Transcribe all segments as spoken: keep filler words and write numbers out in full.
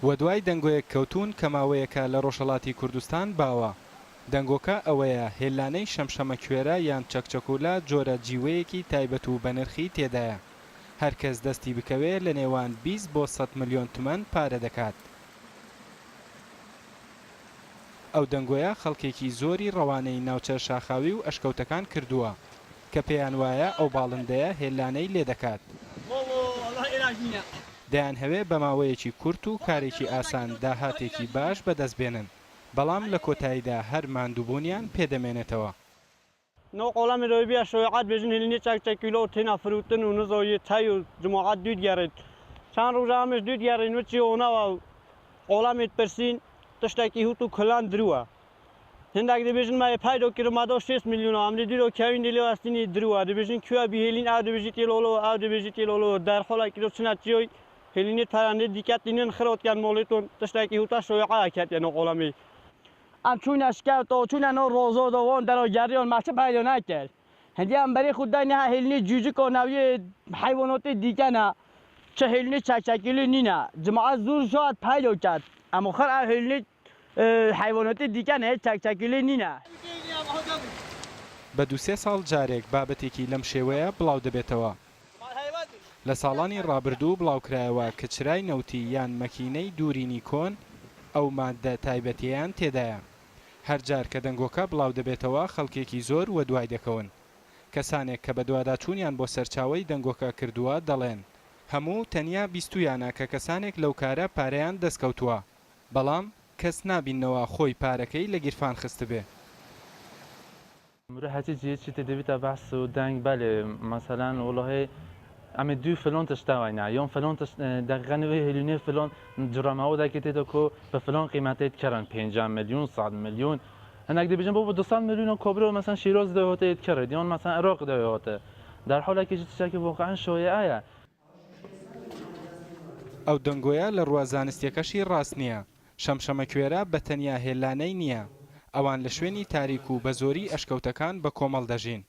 وە دوای دەنگۆیەک کەوتوون کە ماوەیەکە لە ڕۆژهەڵاتی کوردستان باوە. دەنگۆکە ئەوەیە، هێلانەی شەمشەمە کوێرە یان چەکچەکولا جۆرە جیوەیەکی تایبەت و بەنرخی تێدایە. هەر کەس دەستی بکەوێ لە نێوان بیست بۆ سەد ملیۆن تومەن پارە دەکات. ئەو دەنگۆیە خەڵکێکی زۆری ڕەوانەی ناوچە شاخاوی و ئەشکەوتەکان کردووە کە پێیان وایە ئەو باڵندەیە هێلانەی لێ دەکات. دەیان هەوێ بە ماوەیەکی کورت و کارێکی ئاسان داهاتێکی باش بەدەست بێنن، بەڵام لە کۆتاییدا هەر ماندووبوونیان پێدەمێنێتەوە. No qolamê roybiya şoyat bêjin hêlînê çek çekîlo têna firotin û nizo yê tey û cemaat dû digerin. Çend roja em ji dû digerin wê çi ona wa qolamê dipirsîn tiştekî hût û kilan dirû e. Hindek dibêjin me yê peydo kirin me do şêst milyon a, em lê dîro kewîn dê lê westînî dirû e. Dibêjin kuya bî hêlîn ew dibêjî tê lolo, ew dibêjî tê lolo. Derhola kîro çina çiyoy hêlînê perendê dîket tînin xirot ken molêton tiştekî hûta şoyat ketiye no qolamê. Em çûne şikevto, çûne no rozo do, won dero geriyon, me çi peydo nekir. Hindî em berê xwe dayne ha hêlînê cûcik o naviyê heywanotê dîkene. Çi hêlînê çekçekilî nîne. Cemaat zûr şat peydo ket. Em xir ev hêlînê, e, heywanotê dîkene, çekçekilî nîne. بە دوو سێ ساڵ جارێک بابەتێکی لەم شێوەیە بڵاو دەبێتەوە. لە ساڵانی ڕابردوو بڵاوکرایەوە کە چرای نەوتی یان مەکینەی دوورینی کۆن ئەو ماددە تایبەتیەیان تێدایە. هەر جار کە دەنگۆکە بڵاو دەبێتەوە، خەڵکێکی زۆر وە دوای دەکەون. کەسانێک کە بە دواداچوونیان بۆ سەرچاوەی دەنگۆکە کردووە، دەڵێن هەموو تەنیا بیستوویانە کە کەسانێک لەو کارە پارەیان دەستکەوتووە، بەڵام کەس نابیننەوە خۆی پارەکەی لە گیرفان خستبێ. Mire hecî cihê çi tê divîta behs û deng belê. Meselen, welahi, em ê dû filon tişt dawayne. Yon filon tişt, e, deqiqe nivê hêlînê filon cura mawodekê tê de ku bi filon qîmetê dikerin, pêncî milyon, sed milyon. Hinek dibêjin, bo, bo du sed milyon kobro, meselen, Şîroz de hote dikere, yon, meselen, Iraq de hote. Derholekê jî tiştekî voqean şoyê aya. ئەو دەنگۆیە لە ڕووە زانستیەکەشی ڕاست نییە. شەمشەمە کوێرە بە تەنیا هێلانەی نییە. ئەوان لە شوێنی تاریک و بە زۆری ئەشکەوتەکان بە کۆمەڵ دەژین.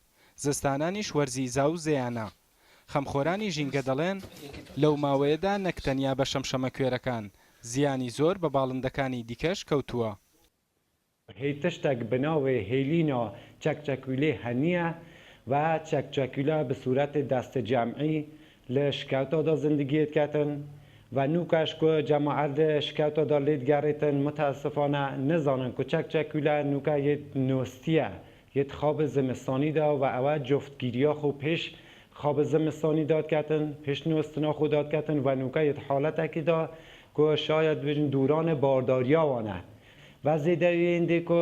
زستانانیش وەرزی زاو زەیانە. خەمخۆرانی ژینگە دەڵێن، لەو ماوەیەدا نەک تەنیا بە شەمشەمە کوێرەکان زیانی زۆر بە باڵندەکانی دیکەش کەوتووە. Hê tiştek bi navê hêlîna çekçekûlê heniye ve çekçekûle bi sûretê destecemî li şikewta de zindgiyê diketin ve nûka ji ku cemaet di şikewta de lê digerêtin, mitesifane nizanin ku çekçekûle nûka yê nûstiye, yê di xabê zimistanî de ve ew e coftgîriya xwe pêş xabê zimistanî dadiketin, pêşnûstina xwe dadiketin ve nûke yê di haletekî de ku şayet dibêjin dûranê bardariya wan e. Ve zêdeyên dê ku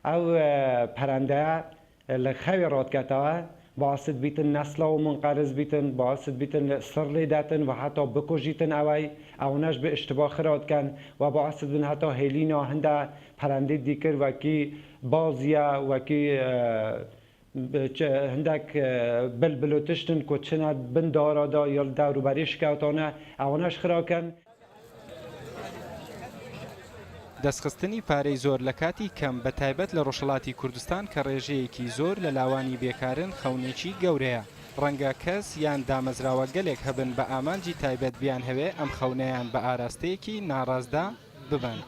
ew, e, perendeye, e, li xewê radiketawe, basit bîtin, nesla û munqeriz bîtin, basit bîtin, li sir lê detin ve heta bikujîtin ew ey, ew ne ji bi iştiba xira dikin ve basit bin heta hêlîna hinde perendê dîkir wekî baziye, wekî, e, Bi çi-, hindek, e, bilbil û tiştin ku çine bin dara da ya li dewrûberî şikewtane, ewana ji xira kin. دەستخستنی پارەی زۆر لە کاتی کەم، بە تایبەت لە ڕۆژهەڵاتی کوردستان کە ڕێژەیەکی زۆر لە لاوانی بێکارن، خەونێکی گەورەیە. ڕەنگە کەس یان دامەزراوە گەلێک هەبن بە ئامانجی تایبەت بیان هەوێ ئەم خەونەیان بە ئاراستەیەکی ناڕاستدا ببەن.